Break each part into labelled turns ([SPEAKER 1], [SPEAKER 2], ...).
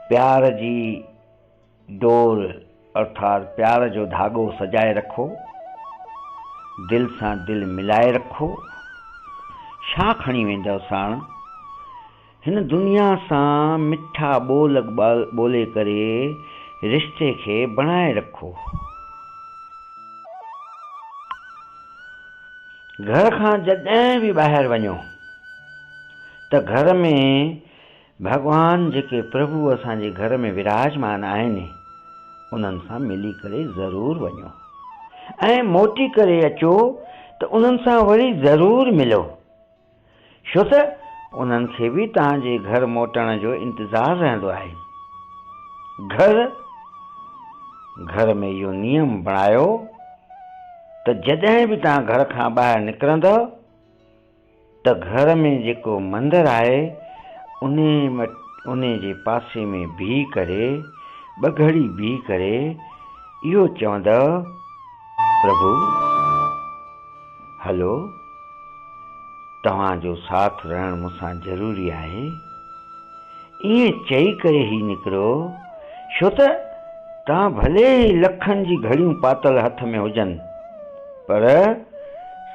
[SPEAKER 1] پيار جي ڊور ارٿات پيار جو ڌاڳو سجائي رکو، دل سان دل ملائي رکو. ڇا کڻي ويندؤ ساڻ؟ هن دنيا سان مٺا ٻول ٻولي ڪري رشتي کي بڻائي رکو. گهر کان جڏهن به ٻاهر وڃو ته گهر ۾ ڀڳوان جيڪي پرڀو اسان جي گهر ۾ وراجمان آهن انهن سان ملي ڪري ضرور وڃو ۽ موٽي ڪري اچو ته انهن سان وري ضرور ملو ڇو ته انهن کي به توهان جي گهر موٽڻ جو انتظار رهندو آهي. گهر گهر ۾ اهو نيم بڻايو ته جڏهن به توهان گهر کان ٻاهر نڪرندؤ ته گهر ۾ جيڪو مندر آهي انهي جي پاسي ۾ بيهي ڪري ٻه گهڙي بيهي ڪري اهو چوندؤ پرڀو هلو توهان جو ساٿ رهڻ مون سان ضروري آهي. ائين چئي ڪري هي نڪرو، ڇو ته توهان ڀلي ئي لکن جي گهڙيون پاتل هٿ ۾ هجن، پر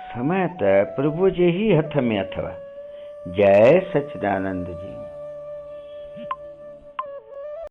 [SPEAKER 1] سمي ته پرڀوء جي ئي هٿ ۾ اٿو. جئه سچدانند جي.